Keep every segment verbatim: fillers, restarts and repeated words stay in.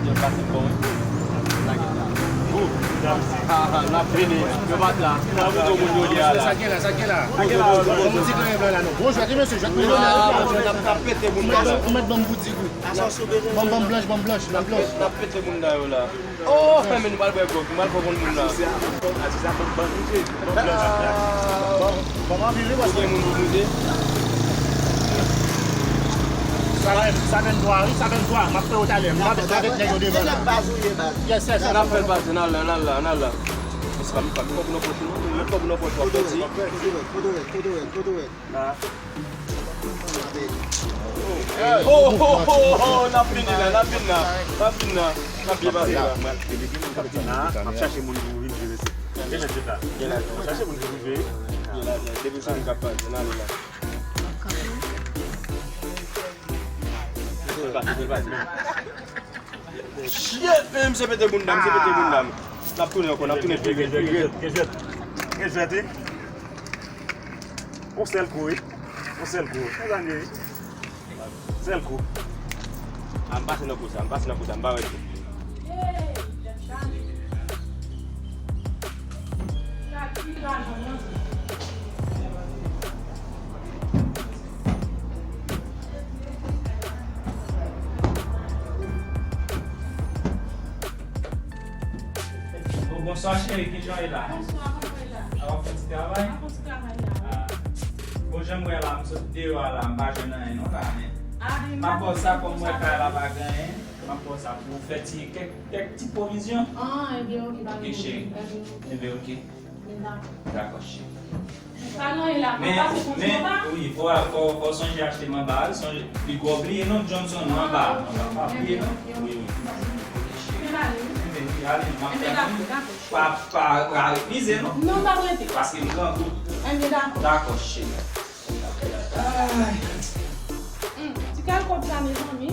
Yo pase bon, wi. Lage la. Gou. Ha, ha, n ap vini. Yo pa t la. N ap vini moun yo ye a la. Sa gen la, sa gen la. Sa gen la. Bon, moun ti grenn blan la, non. Bon, jwèt, mesye, jwèt, mesye. Ah, bon, n ap, n ap pete moun yo la. Ou mèt ban m boudik, wi. Ban m, ban m blanch, ban m blanch, ban m blanch. N ap pete moun yo la. Oh, men nou pral bwè gwòg, nou pral fè konn moun nan. Bon, bon, m anvi ri paske gen moun pou bouje. Sa vennntwa, wi, sa vennntwa. M ap fè yo talè. M ap avèk nèg yo devan la. Yes, yes, yes. N ap fè l pase, n al la, n al la, n al la. Mesye, pa met kòb nan pòch nou, met kòb nan pòch w ap pèdi. Oh, oh, oh, oh, n ap vini la, n ap vini la, n ap vini la, n ap byen pase la. Mwen ap delege moun k ap di la, m ap chache moun pou vin jwe mesye. Gen lèt la. Gen lèt la. M ap chache moun pou vin jwe. Gen lèt la. Depi se moun k ap pale, n ale la. Pase, pase, pase. Shit, men misye pete bounda, misye pete bounda. N ap tounen ankò, n ap tounen pi rèd, pi rèd. Gen jwèt, gen jwèt, wi. Yon sèl kou, wi. Yon sèl kou. Mezanmi, wi. Sèl kou. A, m pase nan kou sa, m pase nan kou sa, m pa wè tou. Oh, bonswa cheri, kijan w ye la? Bonswa, kòman w ye la? A, w ap fè ti travay? M ap fè ti travay la, wi. A. Bon, jan m wè la, m sot deyò a la, m pa jwenn anyen non la, men. A, men m ap ba w sa, kòm m wè kay la pa gen anyen, m ap ba w sa pou w fè ti, kèk, kèk ti pwovizyon. A, ebyen, oke, pa gen pwoblèm, pa gen pwoblèm. Ebyen, oke. Dakò, cheri. Men, men, wi, fò, fò, fò sonje achte manba, wi, sonje, pi gwo bliye non, Johnson, manba, manba, pa bliye non. Wi, wi. Oke, cheri. Enben, wi, ale, m ap tann ou. Pa, pa, pa refize non. Non, m p ap refize. Paske m grangou. Dakò, cheri. Ay. Hmm, ti kal kòb sa, mezanmi.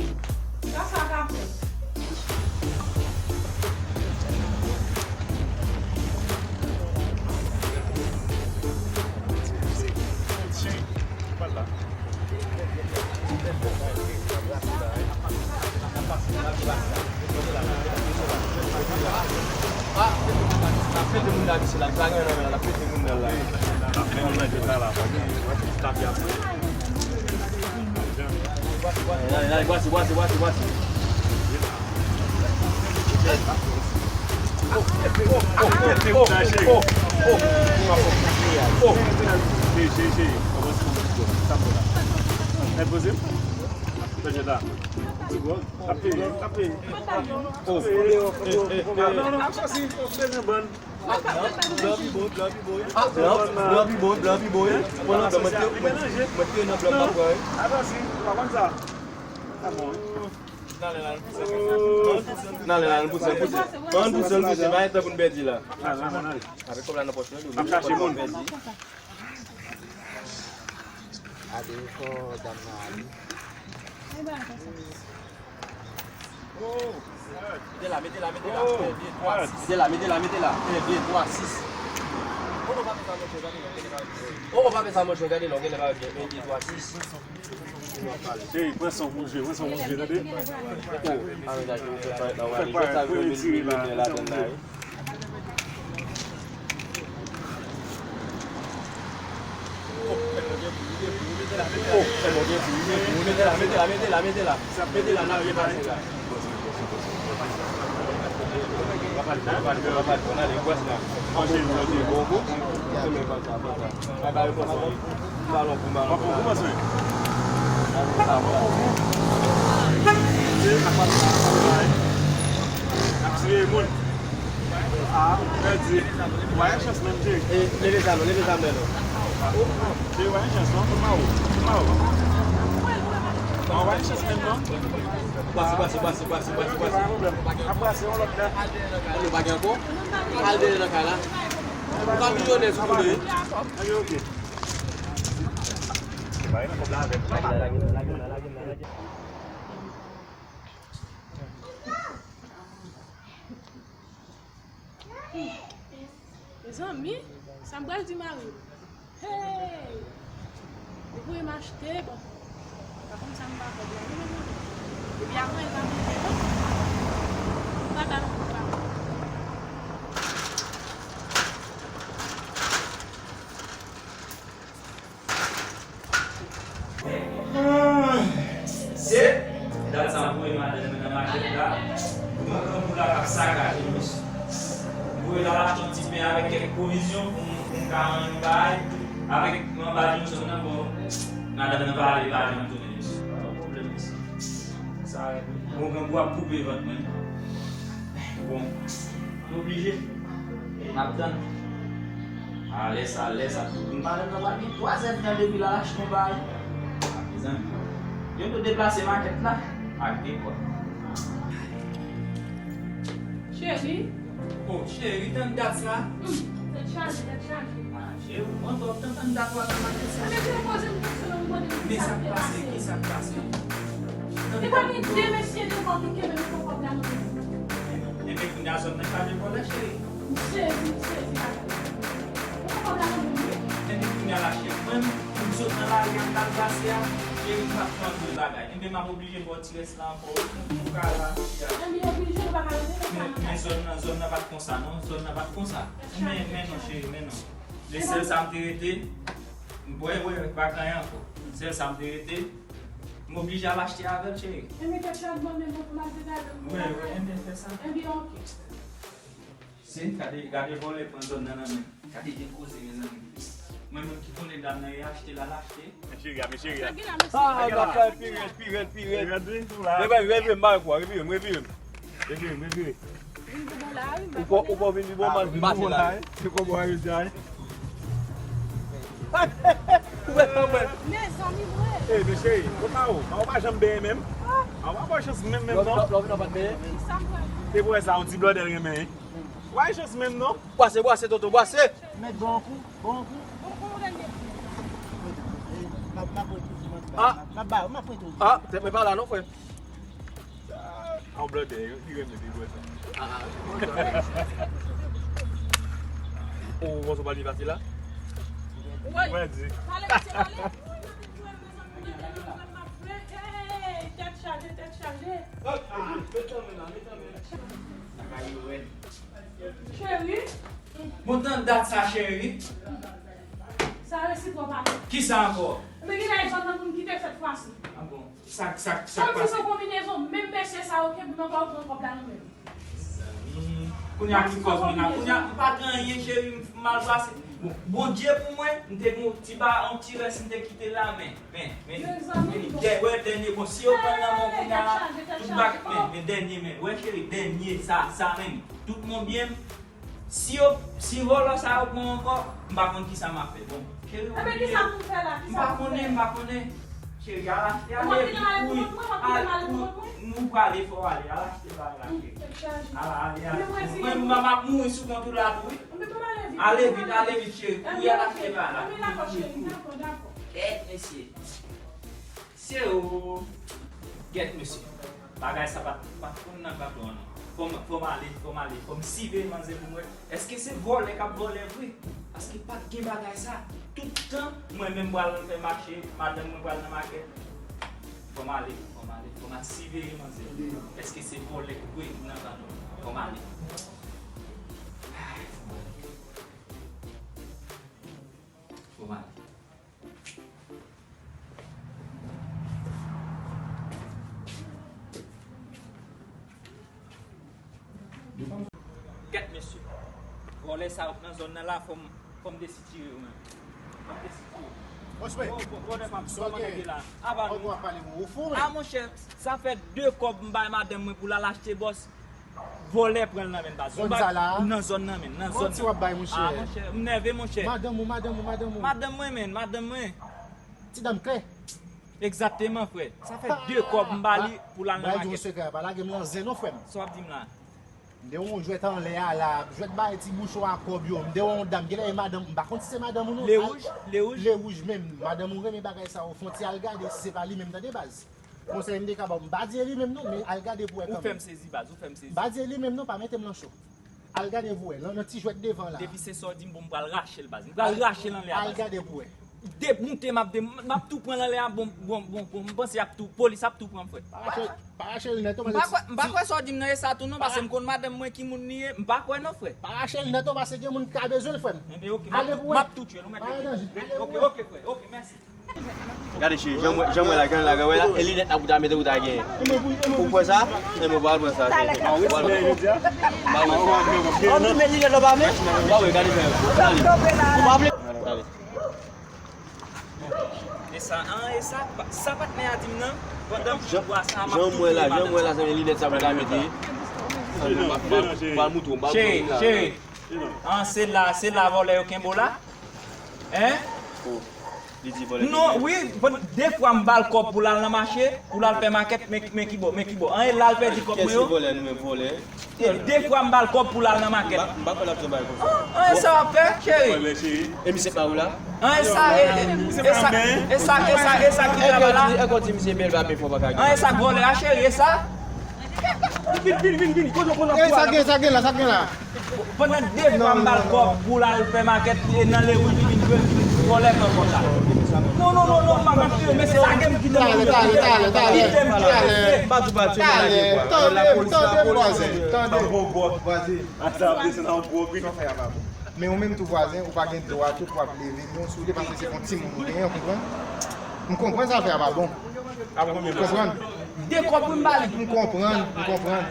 Sa sa ka fè? Blan pi bon, blan pi bon, wi. Blan, blan pi bon, blan pi bon, wi. Pran nan blan, mwen te, mwen, mwen te nan blan m ap pran, wi. N ale la, n pouse, n pouse. N ale la, n pouse, n pouse. Ann pouse, n pouse, pa gen tan pou n pèdi la. Avèk kòb la nan pòch mwen tou, n ap chache moun. Ale, fò dam nan ale. Mete la, mete la, mete la. Un, deux, trois, six. Mete la, mete la, mete la. Un, deux, trois, six. Oh, pa fè sa, monchè, gade non, genlè pa vle. Un, deux, trois, six. Cheri, pran san pou w jwe, pran san pou w jwe, tande. Oh, a men sa ki ou fè parèt la, w ale jwèt sa vin miliyonè ladann la, wi. Oh, e bon, gen pou, gen pou. Mete la, mete la, mete la, mete la. Mete la, n ap byen pase la. Papa, papa, papa, papa, n ale, gwas la. Anpil, anpil, bon, bon. Bay, bay, konsa. Balon pou balon. Papa, kòmanse. Papa, papa, papa. N ap siye moun. Ah, pèdi. Ou pa gen chans menm, Jay. E, leve sa non, leve sa mwen non. Jay, ou pa gen chans non, fout ma ou. Fout ma ou. Ah, ou pa gen chans menm non. Pase, pase, pase, pase, pase, pase. Pa gen pwoblèm. Ap pase yon lòt lè. Ou pa gen ankò? Al dèyè nan kay la. Ou ka miliyonè si w vle. Ebyen, oke. Mezanmi, sa m pral di mari m? Hey! Li voye m achte, bon. Pa konn sa m pa fè byen, non, non, non. Epi avan, li pa manje, non. Gran, gran boula k ap sakaje, mesye. M voye l al achte yon ti pen avèk kèk pwovizyon pou m, pou m ka manyen yon bagay. Avèk manba Johnson nan, bon, madanm nan pa ale, pa janm tounen, mesye. Pa gen pwoblèm, mesye. Sa, bon, grangou ap koupe vant mwen. Bon, m oblije. M ap tann. A, lè sa, lè sa. Madanm nan pa gen twa zèdtan depi l al achte yon bagay. A, mezanmi. Yo tou deplase makèt la ak dekò. Cheri. Oh, cheri, tann dat sa. Hmm, tèt chaje, tèt chaje. Ah, cheri, ou pran twòp tan tann dat w ap nan makèt sa. Ebyen, cheri, poze m kesyon, ou mande m kisa k te pase. Men sa k pase, kisa k pase? E pa gen de mesye devan ki kenbe mikwo kòb la nan men. Ebyen, kounye a zòn nan chaje vòlè, cheri. M sezi, m sezi, papa. Mikwo kòb la nan men m, wi. Ebyen, kounye a la, cheri, mwen, pou m sot nan lari a, m t al brase a, cheri, m pa t pran anpil bagay. Enben, m ap oblije ba w ti rès la ankò, wi, pou, pou w ka al achte a. Enben, oblije, ou pa ka rete konsa. Men, men zòn nan, zòn nan pa t konsa, non. Zòn nan pa t konsa. Men, men non, cheri, men non. Men sèl sa m te rete, m bwè, bwè, pa gen anyen ankò. Sèl sa m te rete, m oblije al achte avè l, cheri. Enben, kèt chaje mwen menm pou m al te gade. Wi, wi, enben, fè sa. Enben, oke. Se, gade, gade vòlè pran zòn nan nan men. Gade de koze, mezanmi. Mwen menm ki konnen dam nan e achte l al achte. Men cheri a, men cheri a. Ah, gade la, pi rèd, pi rèd, pi rèd. Revire m, revire m, ba kwa, revire m, revire m. Revire m, revire. Ou pa, ou pa vin pi bon, mal vin bon la, hein. Se kòman yo di, hein. Ou wè sa, mwen. Mezanmi, mwen. Eh, men cheri, ou pa ou. Ou pa janm benyen menm. Ah, ou pa pran chans menm, menm, non. Lò, lò, lò, vin nan pa t benyen. Kisa m pral? Se pou wè sa, yon ti blòdè l renmen, hein. Ou pa pran chans menm, non. Bwase, bwase, tonton, bwase. Mèt bon kou, bon kou. Bon kou, dènye kou. M ap, m ap prete w, m ap ba, m ap ba, m ap prete w. Ah, tèt mwen pa la non, frè. Ah, yon blòdè, li renmen li bwè sa. Ah, ah. Ou konn sa w pral vin pase la? Woy. Mwen di. Pale, mesye, pale. Hey, tèt chaje, tèt chaje. Hop, ah, met nan men la, met nan men la. Bagay yo rèd. Cheri. Bon, tann dat sa, cheri. Sa resi twò pase. Kisa ankò? Men gen lè zòn nan pou n kite sèt fwa si. Ah bon? Sa, sa, sa k pase? Kòmsi se konbinezon menm mesye sa yo kenbe nan pa yo pran kòb la nan men. Hmm. Kounye a ki kòz mwen la? Kounye a m pa gen anyen, cheri, m mal pase. Bon, Bondye pou mwen, m te gen yon ti ba, yon ti rès m te kite la, men, men, men, men, dè-, wè, dènye, bon, si yo pran nan men w kounye a, tout bak, men, men, dènye, men, wè, cheri, dènye, sa, sa menm, tout mon byen m, si yo, si vòlò sa yo pran ankò, m pa konn kisa m ap fè, bon, cheri, oblije, m pa konnen, m pa konnen, cheri, al achte, al evit, wi, al, wi, nou prale, fò w ale, al achte bagay la, cheri, al, ale, ale, mwen, m ap mouri sou kont ou la tou, wi. Ale vit, ale vit, cheri. Kouri al achte bagay la. Kouri, kouri, kouri. Kèt, mesye. Se ou. Kèt, mesye. Bagay sa pa t, pa t konn nan kanton an, non. Fò m, fò m ale, fò m ale. Fò m siveye manzè pou m wè. Èske se vòlè k ap vòlè vre? Paske pa t gen bagay sa. Tout tan, mwen menm pral fè mache, madanm mwen pral nan makèt. Fò m ale, fò m ale, fò m al siveye manzè. Èske se vòlè vre nan kanton an? Fò m ale. Fò m ale. Kèt, mesye. Vòlè sa yo k nan zòn nan la, fò m, fò m desitire yo menm. Fò m desitire yo. Bon, bon, bon, bon, kòman nèg yo la? Apa nou? Ah, monchè, sa fè de kòb m bay madanm mwen pou l al achte bòs. Vòlè pran l nan men l, baz. Zòn sa la? Nan zòn nan, men, nan zòn nan. Manti w ap bay, monchè. Ah, monchè, m nève, monchè. Madanm ou, madanm ou, madanm ou. Madanm mwen, men, madanm mwen. Ti dam klè. Egzakteman, frè. Sa fè de kòb m ba li pou l al nan makèt. Bay di yon sekrè, pa lage m nan zen non, frè m. Sa w ap di m la? M te wè yon jwèt anlè a la, jwèt bay ti bouchon a kòb yo. M te wè yon dam, genlè e madanm, m pa konn si se madanm ou non. Le wouj, le wouj. Le wouj menm, madanm ou renmen bagay sa yo, fon ti al gade si se pa li menm, tande baz. Konsèy m te ka ba w, m pa di e li menm non, men al gade pou wè kanmenm. Ou fè m sezi, baz, ou fè m sezi. M pa di e li menm non, pa mete m nan cho. Al gade pou wè, nan, nan ti jwèt devan la. Depi se sa w di m, bon, m pral rache l, baz. M pral rache l anlè a, baz. Al gade pou wè. Demoute, m ap de-, m ap tou pran l anlè a, bon, bon, bon, bon, m panse y ap tou, polis ap tou pran m, frè. Pa rache, pa rache l nèt, non. M pa kwè, m pa kwè sa w di m nan e sa tou non, paske m konn madanm mwen ki moun li ye, m pa kwè non, frè. Pa rache l nèt, non, paske gen moun ki ka bezwen l, frè m. Enben, oke, m ap tou, m ap tou tchwe l, ou mèt rete. Pa gen danje. Ale pou wè. Oke, oke, frè, oke, mèsi. Gade cheri, jan mwen, jan mwen la, jan la, wè la, e linèt la pou ta mete ou ta genyen. Ou kwè sa? Enben, ou pral pran sa, cheri. Ou pral pran. An, men linèt la pa men. Ou pa wè, gade fè. Ou pa vle. Gade. E sa, an, e sa, pa- sa patnè a di m nan, pandan m sou bwa sa, m ap tou touye madanm sa. Jan mwen la, jan mwen la, se linèt sa pou ta mete. Ou pral moutre, ou pral moutre. Cheri, cheri. An, se la, se la vòlè yo kenbe w la? Hein? Li di vòlè. Non, wi, bon, de fwa m ba l kòb pou l al nan mache, pou l al fè makèt, men, men ki bò, men ki bò. An, e la l pèdi kòb mwen yo. Kiyès ki vòlè, nou menm vòlè? E de fwa m ba l kòb pou l al nan makèt. M pa, m pa kwè l ap janm bay konsa. An, an, e sa w ap fè, cheri? Vòlè, cheri. E misye pa ou la? An, e sa, e, e, e sa, e sa, e sa, e sa ki travay la? Èske w di misye bèl pa byen fò pa ka gen? An, e sa k vòlè a, cheri, e sa? Vin, vin, vin, vin, kote w konn ap pran la? Sa gen, sa gen la, sa gen la. Pandan de fwa m ba l kòb pou l al fè makèt e nan lewil li vin jwe vòlè pran kòb la. Non, non, non, non, m ap fè mesye lage m kite m. Talè, talè, talè, talè. Kite m, talè. Talè, tande, tande, vwazen, tande. Bon, bon, vwazen. Ata ap desann an gwo wi. Men ou menm tou vwazen, ou pa gen dwa tout w ap leve non sou li paske se yon timoun ou genyen, ou konprann? M konprann zafè a pa bon. M konprann. De kòb wi m ba li. M konprann, m konprann.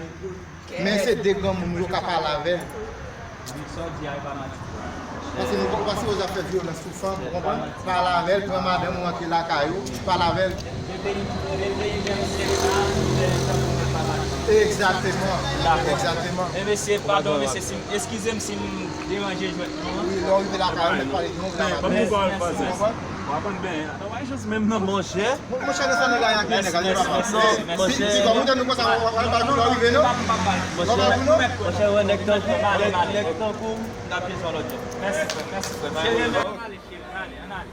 Men se de granmoun yo ka pale avè l. Wi, sa w di a, e pa manti. Paske nou pa, paske yo ap fè vyolans sou fanm, ou konprann? Pale avè l, pran madanm ou antre lakay ou, pale avè l. Egzakteman, egzakteman. Men mesye, padon, mesye, si m, eskize m si m deranje jwèt nou an. Wi, lè w rive lakay ou, mèt pale nou, pale avè l. Ou konprann? Ou konprann byen. Ou pa jis menm nan, monchè. Mon, monchè, nan sa nèg la, y a gen nèg la, li pa fè. Non, monchè. Ti, ti, kòm ou tande konsa, w, w, w, w, w rive, non? Monchè, monchè, wè nèg tankou, nèg, nèg tankou m, n ap jwe sa lòt jou. Mèsi, frè, mèsi, frè. Cheri, ann ale, cheri, ann ale, ann ale.